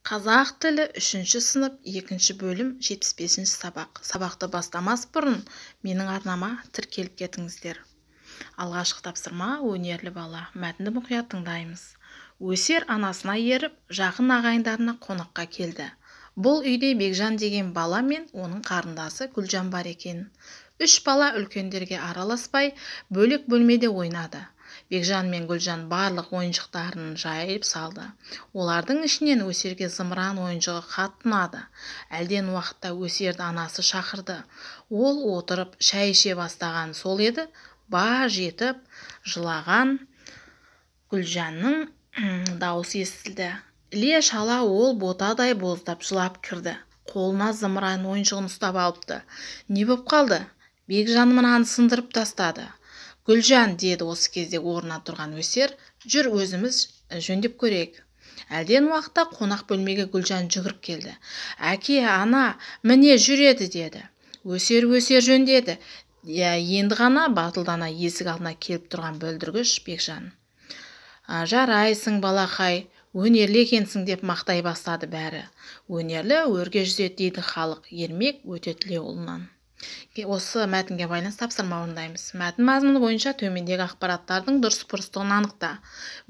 Қазақ тілі 3-ші сынып 2-ші бөлім 75-ші сабақ. Сабақты бастамас бұрын менің арнама тіркеліп кетіңіздер. Алғашқы тапсырма өнерлі бала. Мәтінді мұқият тыңдаймыз. Өсер анасына еріп, жақын ағайындарына қонаққа келді. Бұл үйде Бекжан деген бала мен оның қарындасы Гүлжан бар екен. Үш бала үлкендерге араласпай, бөлек бөлмеде ойнады. Бекжан мен Гүлжан барлық ойыншықтарын жайып салды. Олардың ішінен Өсерге зымыран ойыншығы қатты ұнады. Әлден уақытта Өсерді анасы шақырды. Ол отырып шай іше бастаған сол еді, баж етіп жылаған Гүлжанның дауысы естілді. Іле шала ол ботадай боздап жылап кірді. Қолына зымыран ойыншығын ұстап алыпты. Не боп қалды? Бекжан мынаны сындырып тастады. Гүлжан, деді осы кезде орнынан тұрған Өсер, жүр өзіміз жөндеп көрейік. Әлден уақытта қонақ бөлмеге Гүлжан жүгіріп келді. Әке, ана, міне жүреді, деді. Өсер, Өсер жөндеді. Енді ғана батылдана есік алдына келіп тұрған бүлдіргіш Бекжан. Жарайсың, балақай, өнерлі екенсің, деп мақтай бастады бәрі. Өнерлі өрге жүзеді, дейді халық, Ермек Өтетілеуұлынан. Осы мәтінге байланысты тапсырма орындаймыз. Мәтін мазмұны бойынша төмендегі ақпараттардың дұрыс бұрыстығын анықта.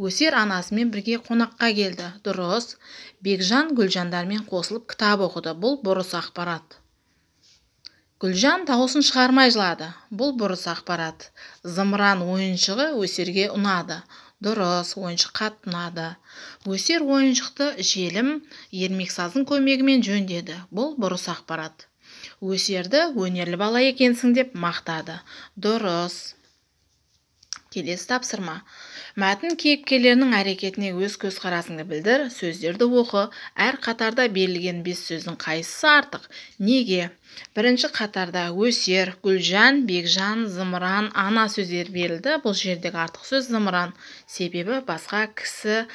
Өсер анасымен бірге қонаққа келді. Дұрыс. Бекжан Гүлжандармен қосылып кітап оқыды. Бұл бұрыс ақпарат. Гүлжан дауысын шығармай жылады. Бұл бұрыс ақпарат. Зымыран ойыншығы Өсерге ұнады. Дұрыс, ойыншық қатты ұнады. Өсер ойыншықты желім, ермексаздың көмегімен жөндеді. Бұл бұрыс ақпарат. Өсерді өнерлі бала екенсің деп мақтады. Дұрыс. Келесі тапсырма. Мәтін кейіпкерлерінің әрекетіне өз көзқарасыңды білдір, сөздерді оқы. Әр қатарда берілген 5 сөздің қайсысы артық? Неге? Бірінші қатарда Өсер, Гүлжан, Бекжан, зымыран, ана сөздері берілді. Бұл жердегі артық сөз зымыран, себебі басқа кісі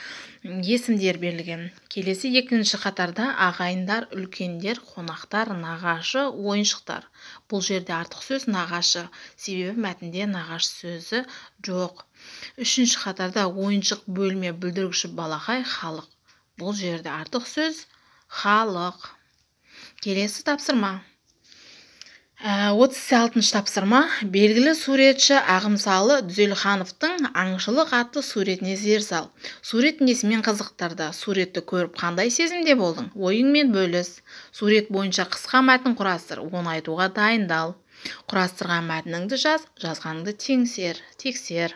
есімдер берілген. Келесі екінші қатарда ағайындар, үлкендер, қонақтар, нағашы, ойыншықтар. Бұл жерде артық сөз нағашы, себебі мәтінде нағашы сөзі жоқ. Үшінші қатарда ойыншық, бөлме, бүлдіргіші, балақай, халық. Бұл жерде артық сөз халық. Келесі тапсырма. 36-шы тапсырма. Белгілі суретші Ағымсалы Дүзелхановтың Аңшылық атты суретіне зер сал. Сурет несімен қызықтырды? Суретті көріп қандай сезімде болдың? Ойыңмен бөліс. Сурет бойынша қысқа мәтін құрастыр, оны айтуға дайындал. Құрастырған мәтініңді жаз, жазғаныңды тексер.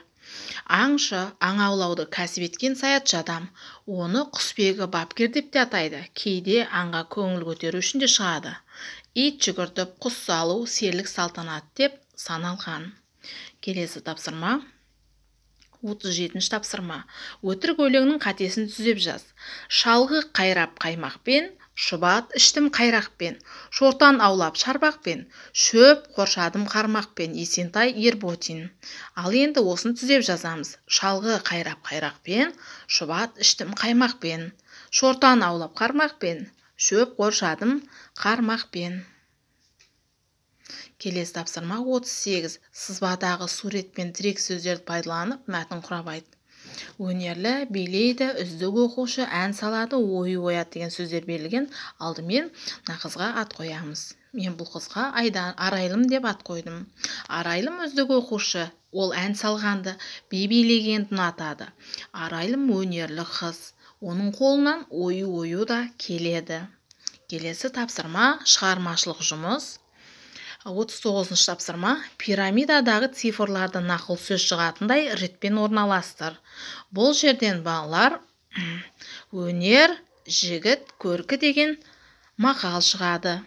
Аңшы, аң аулауды кәсіп еткен саятшы адам. Оны құсбегі, бапкер деп те атайды. Кейде аңға көңіл көтеру үшін де шығады. Ит жүгіртіп, құс салу, серілік салтанат деп саналған. Келесі тапсырма. 37-ші тапсырма. Өтірік өлеңнің қатесін түзеп жаз. Шалғы қайрап қаймақпен, шұбат іштім қайрақпен, шортан аулап шарбақпен, шөп қоршадым қармақпен, Есентай Ерботин. Ал енді осыны түзеп жазамыз. Шалғы қайрап қайрақпен, шұбат іштім қаймақпен, шортан аулап қармақпен, шөп қоршадым қармақпен. Келесі тапсырма 38. Сызбадағы сурет пен тірек сөздерді пайдаланып мәтін құрап айт. Өнерлі, билейді, үздік оқушы, ән салады, ою ояды деген сөздер берілген. Алдымен мына қызға ат қоямыз. Мен бұл қызға Арайлым деп ат қойдым. Арайлым үздік оқушы, ол ән салғанды, би билегенді ұнатады. Арайлым өнерлі қыз, оның қолынан ою ою да келеді. Келесі тапсырма шығармашылық жұмыс. 39-шы тапсырма. Пирамидадағы цифрларды нақыл сөз шығатындай ретпен орналастыр. Бұл жерден балалар өнер, жігіт, көркі деген мақал шығады.